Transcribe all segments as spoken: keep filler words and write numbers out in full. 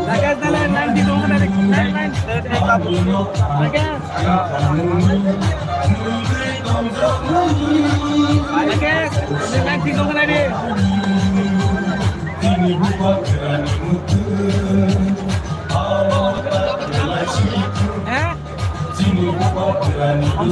Rakesh, dale, ninety tong kena de, nine nine. Rakesh, Rakesh, ninety tong kena de. Eh? Hello,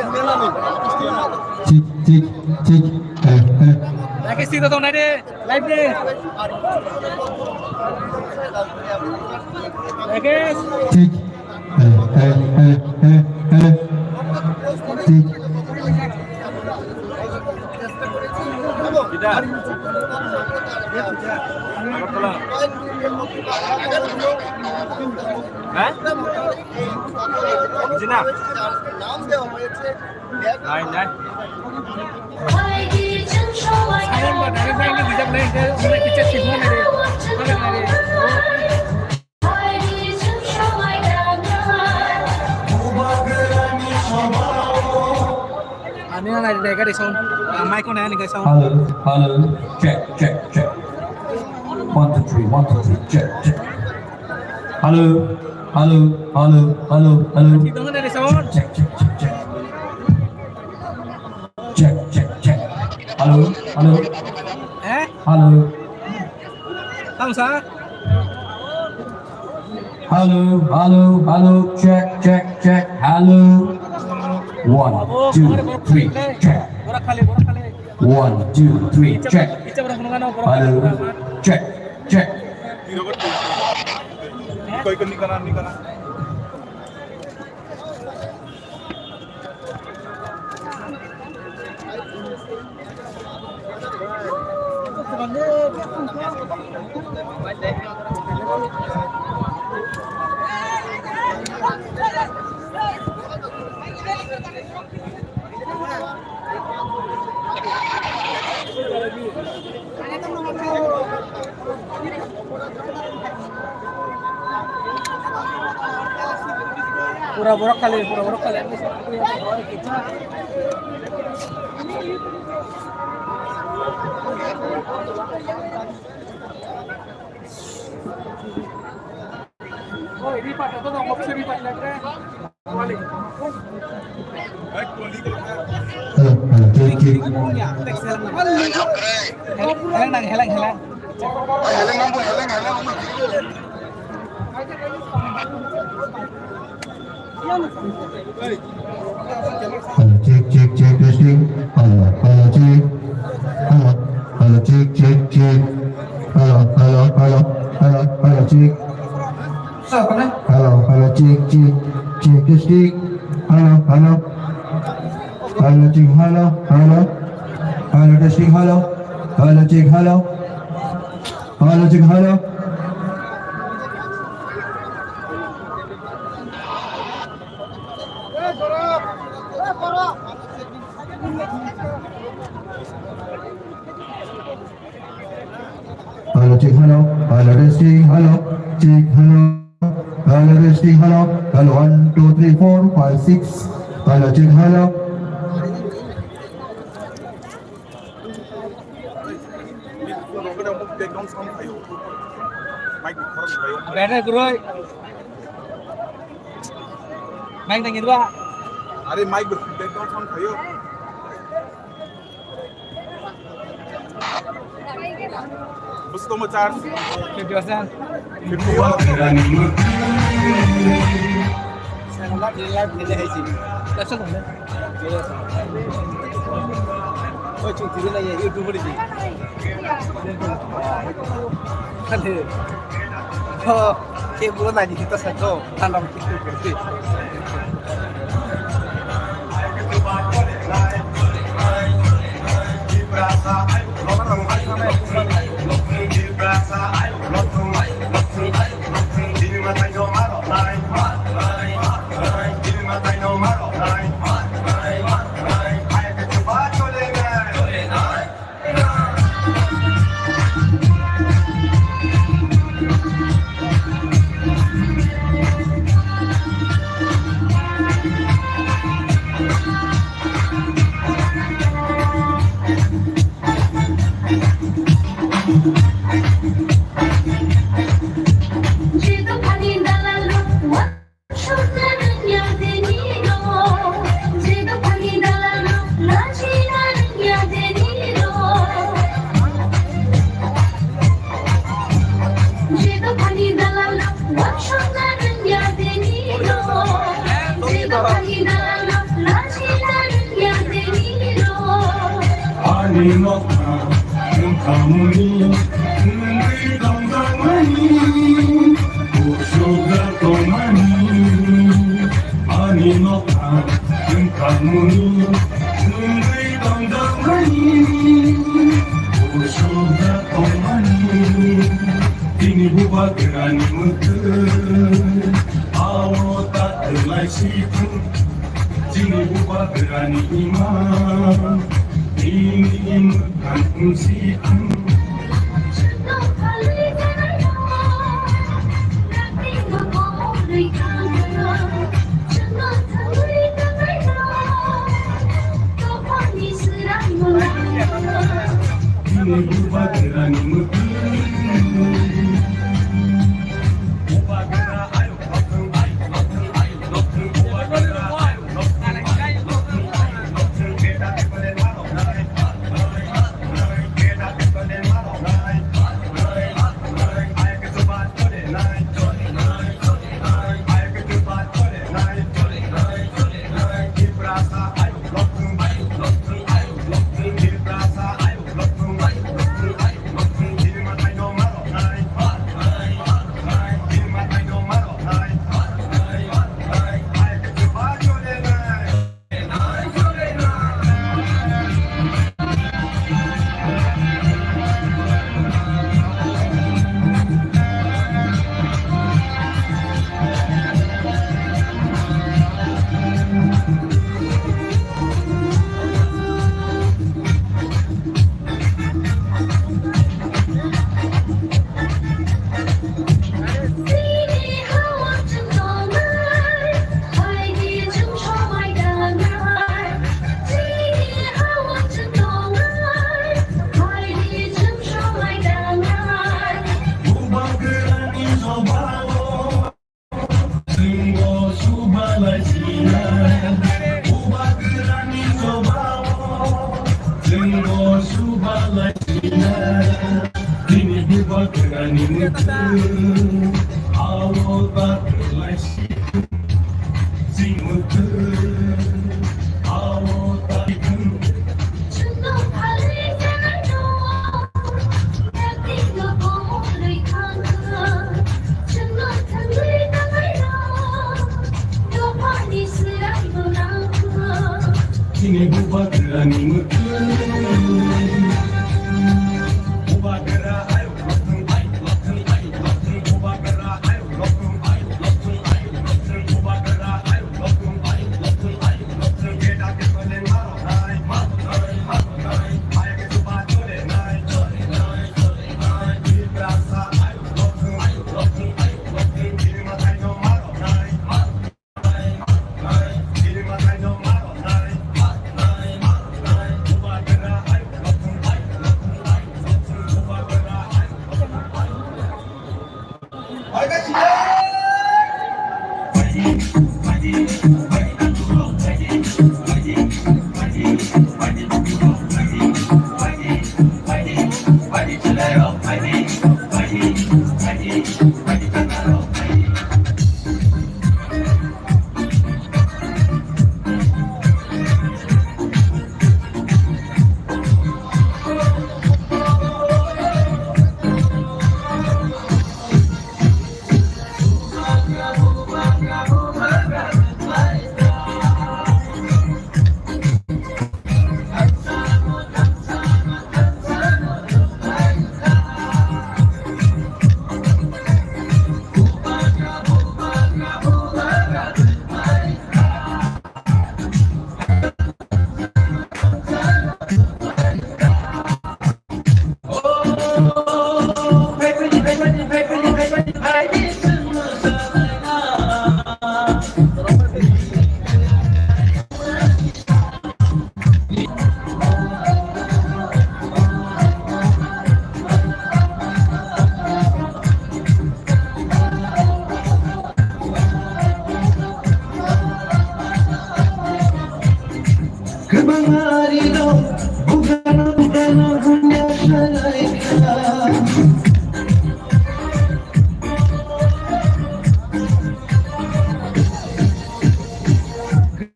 hello, hello. Tik, tik, tik. Hello, hello. Rakesh, tik tong nai de, live de. Rakesh. Tik. Hello, hello, hello, hello, hello. Tik. Kita. Agartala. Hah? Jina. Nai, nai. Sayang ba, dari bayangnya bijak nai, dia mulai kecil sih, mana dia? Mana dia? Ani na nai, nai, gari sound. Ah, mic on, ani gari sound. Hello, hello, check, check, check. One, two, three, one, two, three, check, check. Hello, hello, hello, hello, hello. Check, check, check, check, check. Check, check, check. Hello, hello. Eh? Hello. Hello, sir. Hello, hello, hello. Check, check, check. Hello. One, two, three, check. One, two, three, check. Hello. Check, check. Pura borok kali, pura borok kali. Hello, hello, check, check. Helang nang, helang, helang. Hello, check, check, check, testing. Hello, hello, check. Hello, hello, check, check, check. Hello, hello, hello, hello, hello, check. Hello, hello, check, check, check, testing. Hello, hello. Hello, check, hello, hello. Hello, testing, hello. Hello, check, hello. Hello, check, hello. Hello, check, hello. Hello, testing, hello. Check, hello. Hello, testing, hello. Hello, one, two, three, four, five, six. Hello, check, hello. Bere guroi. Mic nang idwa. Are mic background sound khayo. Bus tomo charge. Fifty percent. Fifty percent. Live, live, live, live. Live shot. Oi, chung tiri na ye, YouTube ri. Kade. Oh, ke bulan aja kita satu, tanam kita berarti. Ani nokha wngkha muni, wngwi tongjakmani, kusubjak tongmani. Ani nokha wngkha muni, wngwi tongjakmani, kusubjak tongmani. Chini bubagrani mwkhwtwi, ao ta twlai si thung. Chini bubagrani imang, nini mwkhang si thung. Bubagrani jobao chwngbo subalai sinai. Bubagrani jobao chwngbo subalai sinai. Chini bubagrani mwkhwtwi ao ta twlai si. Chini bubagrani mwkhwtwng. Bubagra ayuk lothwng, ayuk lothwng, ayuk lothwng. Bubagra ayuk lothwng, ayuk lothwng, ayuk lothwng. Bubagra ayuk lothwng, ayuk lothwng, ayuk lothwng. Jeta kepaleng maroknai, maroknai, maroknai. Ayuk suba cholenai, cholenai, cholenai. Tiprasa ayuk lothwng, ayuk lothwng, ayuk lothwng. Chini mwtai no maroknai, maroknai. Kwbangma ari rok bugrano bugrano hwnwi salai kha.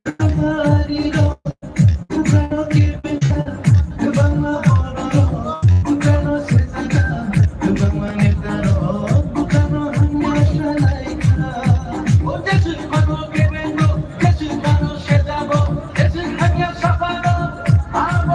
Kwbangma ari rok bugrano kebeng kha, kwbangma borok rok bugrano sejak kha, kwbangma neta rok bugrano hwnwi salai kha. O jeswk phano kebeng rok, jeswk phano sejak rok, jeswk hamya sapa rok, abo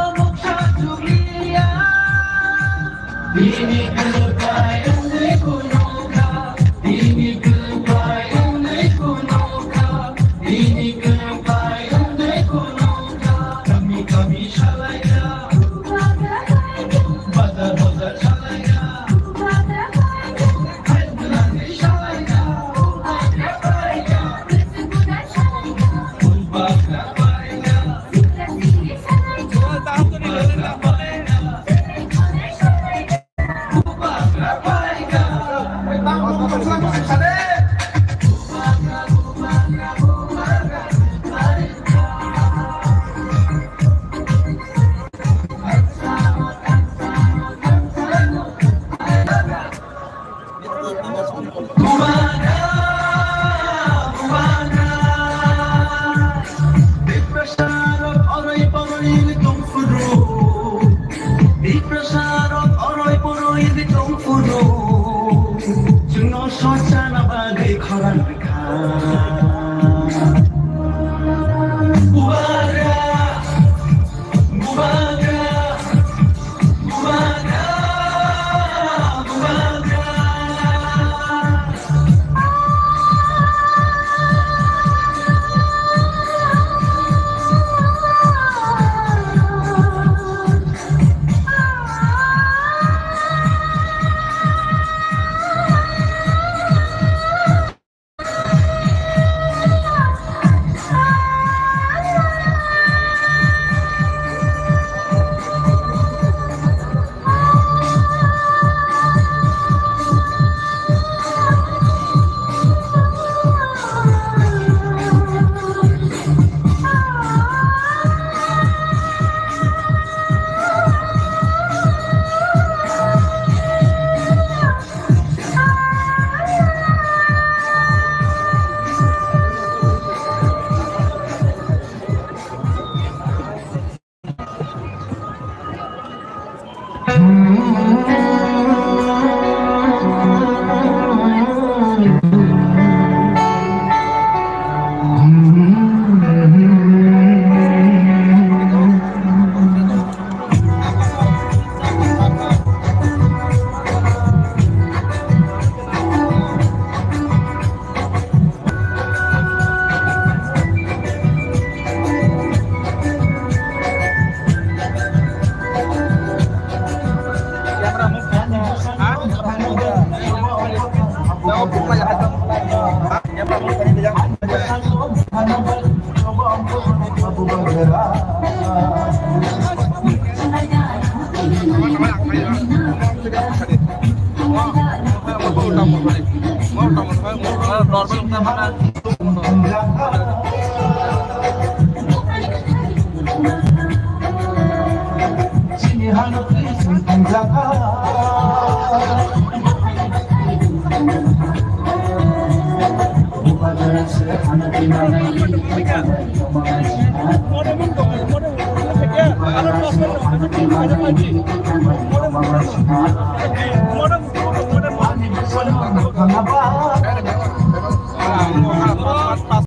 Modern